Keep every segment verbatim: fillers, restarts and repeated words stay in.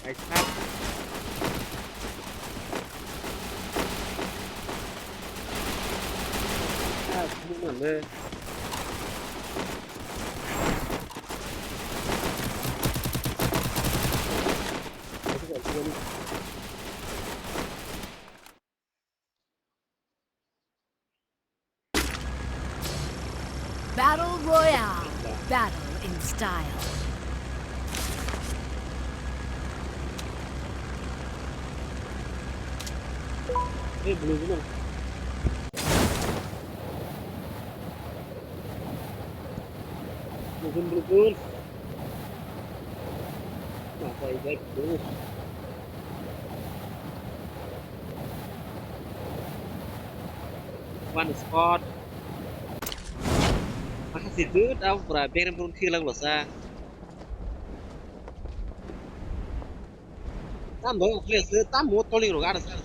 Kaisa. Ah, sumuk mano le. Battle Royale. Battle in style. Eh, blue, blue. Blue, blue, blue. Nah, saya baik, blue. One spot. Makasih dude, aku pura bereng burung kiri lagu losa. Tam dong, please, tam mo toling rok ada sa.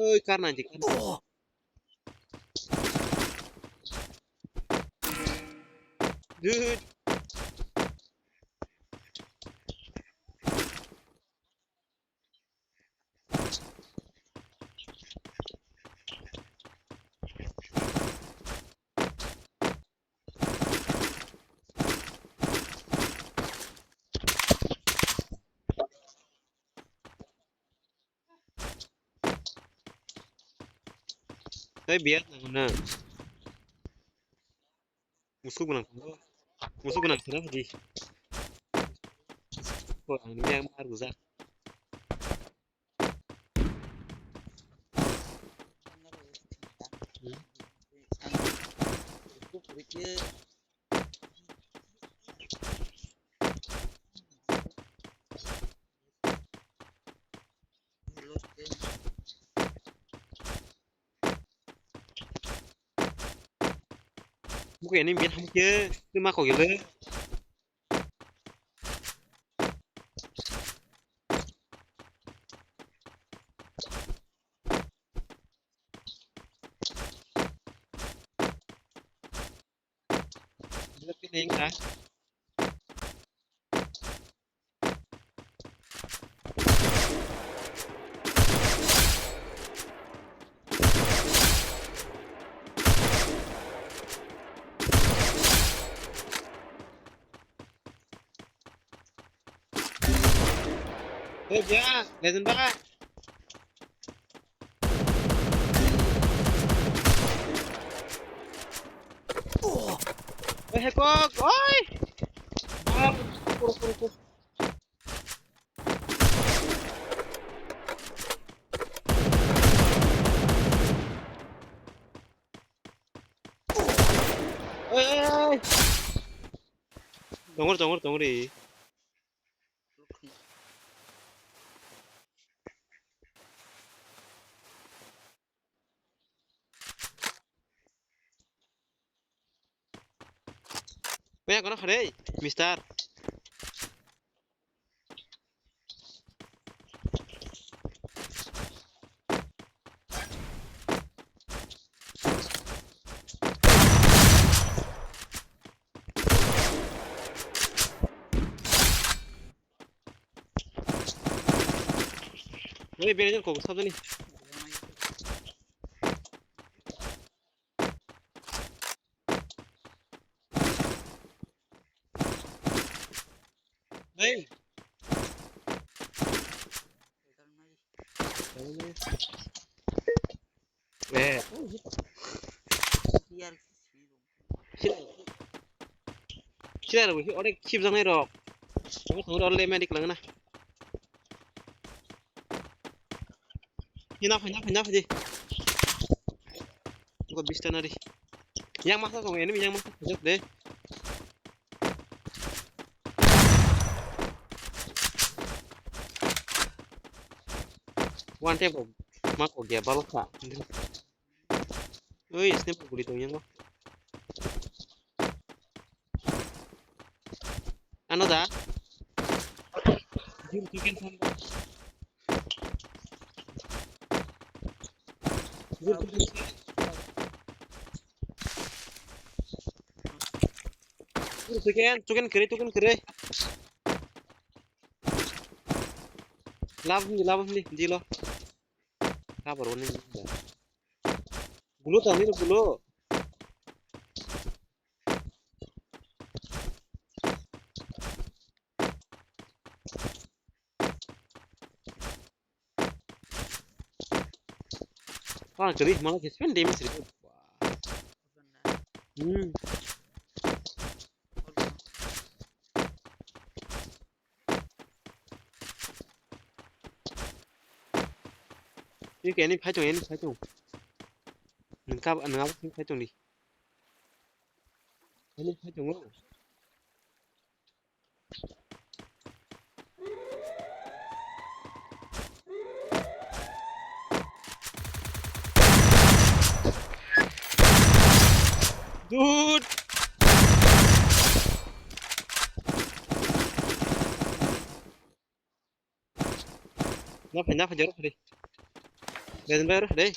Oi, karna di, karna. Dude. Tei biya nang na. Musuk nang. Musuk nang kena di. Ko ang ni yang mar guza. Hmm. Buku ini biar hamke, ini mah kok gila. Bila pilih ah. Hey, ya, legend ba. Oi, hekok, oi! Ah, kur, kur, kur. Oi, oi, oi! Tongor, tongor, tongor, eh. Maya kono khare, mister. Oi, bini kok sabjani. Hey. Eh. Sila rok, sila rok, onek khip janai rok. Tamo tamo rok le medik lang na. Hina phai, na phai, na phai di. Ko bista nari. Yang masa song, enemy yang masa song de. One tap, ma ko gya balok sa. Oi, sniper guli tong yang. Ano da? Jim chicken sandwich. Chicken, chicken kiri, chicken kiri. Labam ni, labam ni, dilo. Kabar wani. Gulo tangni gulo. Ah, kiri, malah kispen damage ri. Hmm. Ini kayak ini phaitong, ini phaitong. Nengkap, nengkap ini phaitong di. Ini phaitong lo. Dude. Na phai, na phai, jor phai. Legend bai, re.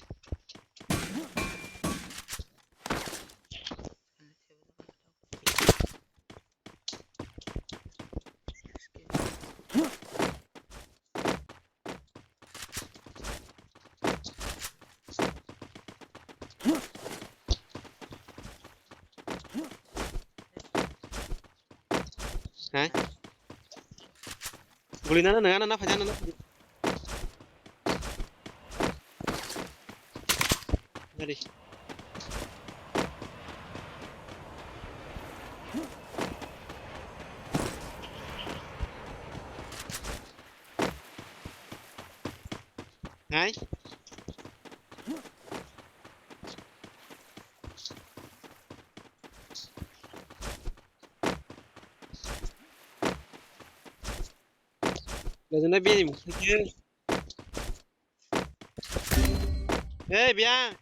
Hai. Guli nana, nana, nana, phai, nana, nana. Nari. Hai. Lajana bini mukhe. Hey, Biang.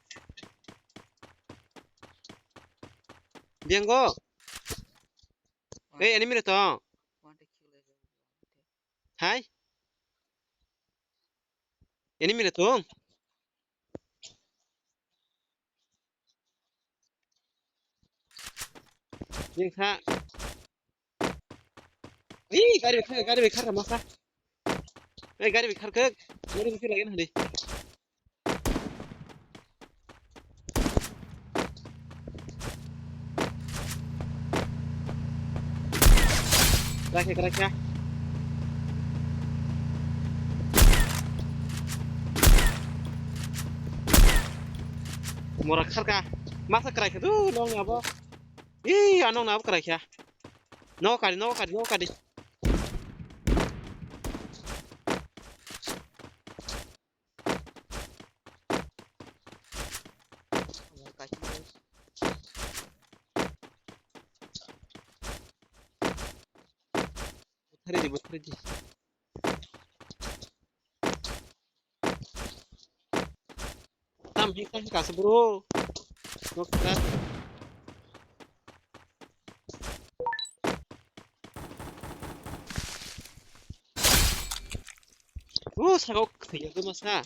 Biang go. Hey, enemy re to. Hai. Enemy re to. Yang sa. Ih, gari bekar, gari bekar masa. Eh, gari bekar ke, gari bekar lagi nanti. Krakhe, krakhe. Mora kharka. Masa krakhe tu nong abo. Ih, anong na abo krakhe. No kari, no kari, no kari. Bwtharidi, bwtharidi. Tam hika hika se bro. Nokta. Uh, sagok thwiya ke masa.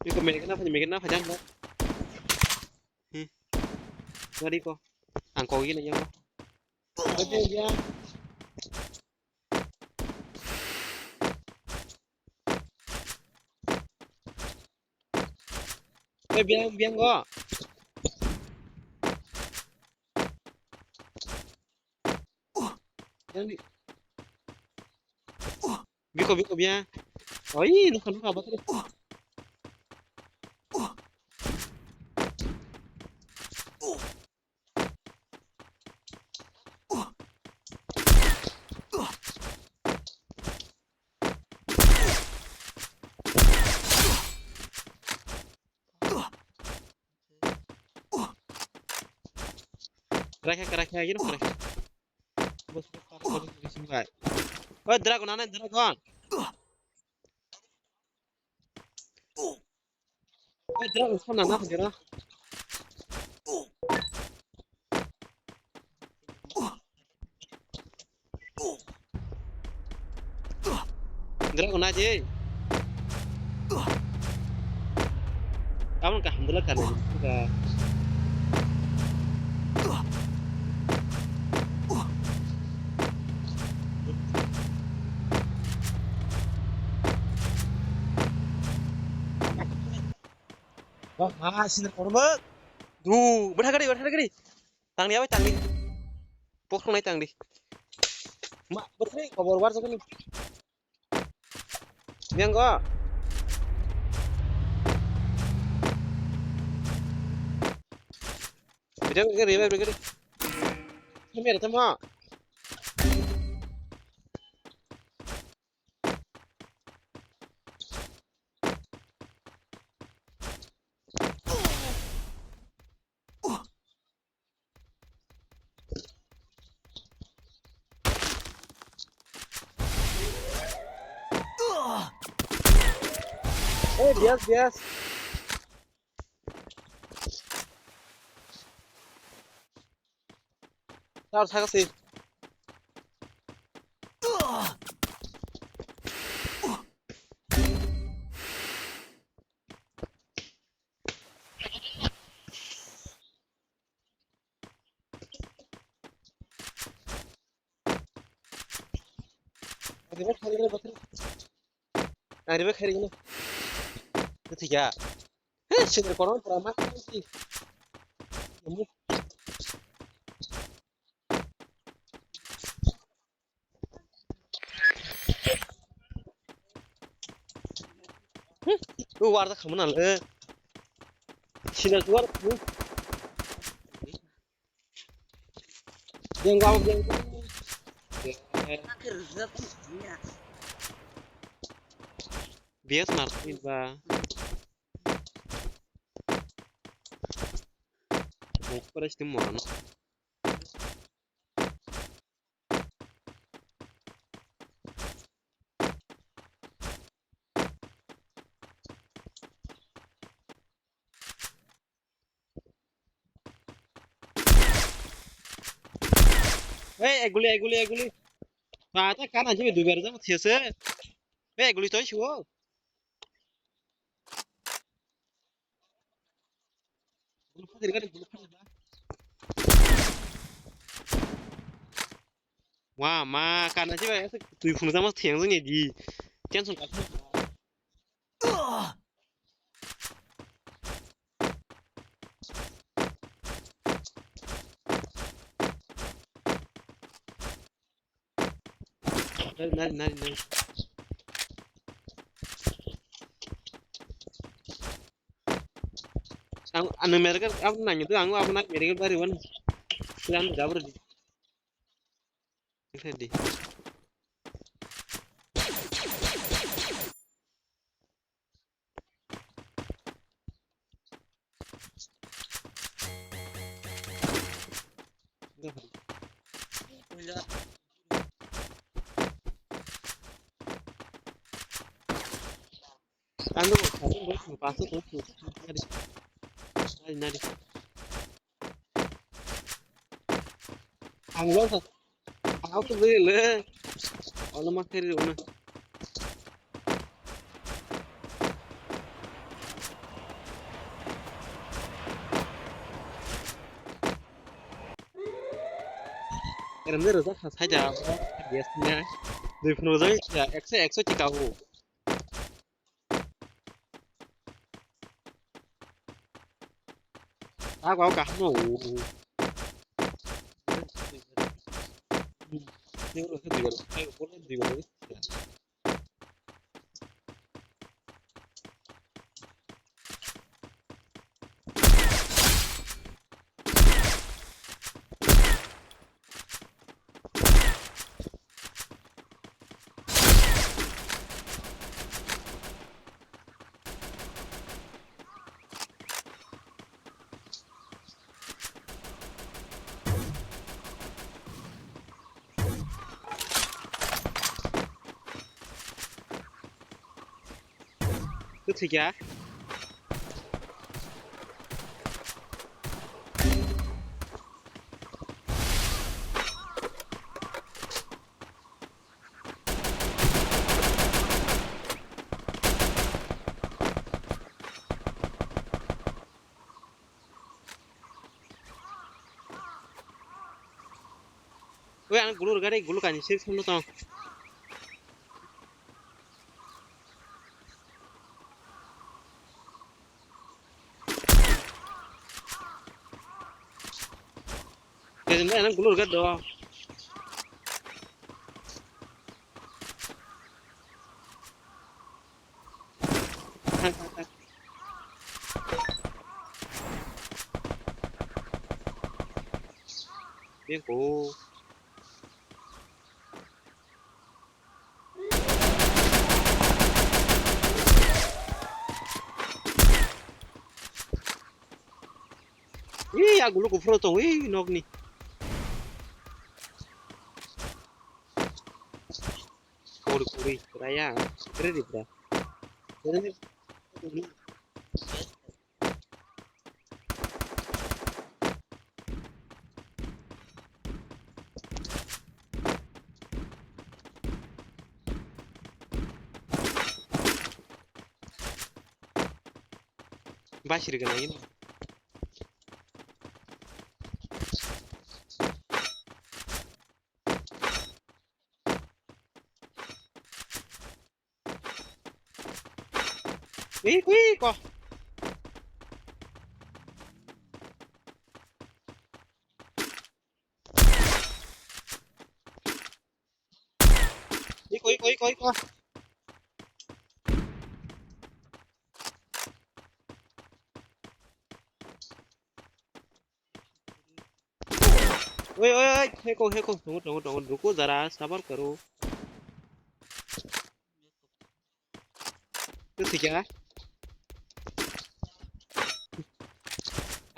Iko megena phai, megena phai jang. Hmm. Gari ko. Ang ko gina yang. Oke ya. Eh, biang, biang ko. Biang di. Biko, biko, biang. Oi, nukha, nukha, battery. Karakhe, karakhe, agino karakhe. Bos, bos, bos, bos, bos, bos, bos. Oi, dragon, anai dragon. Oi, drone sama na, drone. Drone na je. Kamu kaham dulu kan? Ka. Wah, ma, sini kormo. Du, bwtha gari, bwtha gari. Tangdi, abai, tangdi. Pokhrongnai tangdi. Ma, bwthai, kobor warjakgani. Yang go. Revive, revive, revive. Come here, come on. Hey, bias, bias. Tar thaka si. Ariba khairigino. Ariba khairigino. Thikya. He, sini koron pura ma. O warda khamana le. Sina tuwar. Yang gua yang. Bias martin ba. Mokpara sini mono. Hey, eguli, eguli, eguli. Ba, ta kana jibe duber jang thiase. Hey, eguli toi shuo. Wa ma kana jiba twi phunu jama theng jani di. Tension ka. Nari, nari, nari, nari. Ang, ano mereka, aku nanya tuh, aku, aku nanya mereka dari mana? Sudah anu jawab di. Ready. Ando, ando, paso, paso. Nari, nari, nari. Ang lo sa. Ang lo sa le. Olo ma keri ona. Kerem de roja sa sa ja. Yes na. Dui phun roja ya ekso ekso chika ho. Ako, ako, kaham no. Kwthwikha. Oi, ang gulur gari gulur kani sir sir tong. Kajin bai ang gulur gari do. Thang, thang, thang. Bien ko. Ih, ya gulu kufur tong, ih, nokni. Kuri, kuri, raya, kuri, kuri. Basiri gana ini. Ui, ui, ko. Iko, iko, iko, iko. Oi, oi, oi, heko, heko, tongo, tongo, tongo, ruko jara, sabar karo. Tei thwikha.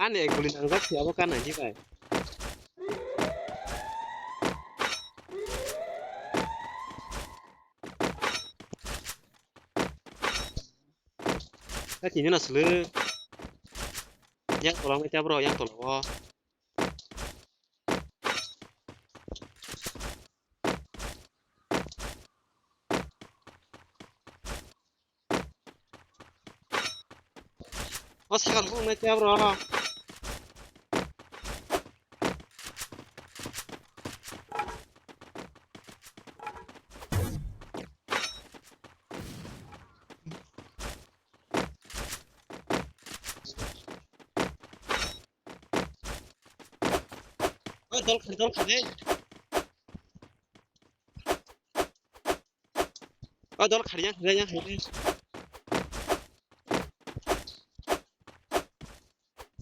Ani ek guli nangjak se abo ka nangji bai. Ka tini na sulu. Yang tola mai tabro, yang tola o. O sakal phung nai tei bro. O dol khari, dol khari. O dol khari yang khari yang khari.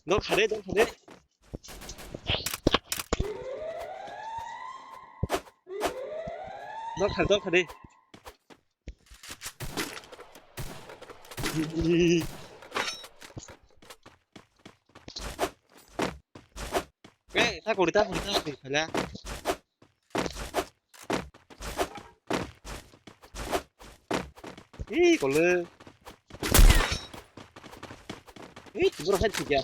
Dol khari, dol khari. Dol khari, dol khari. Eh, ta kori, ta kori, ta kori, khala. Ih, kole. Ih, bro, hai, thik ya.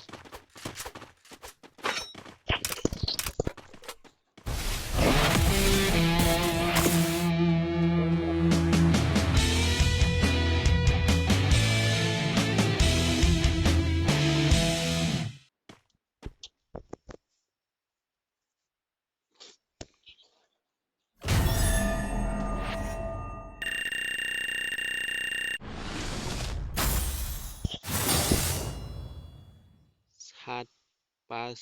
Sat, pas,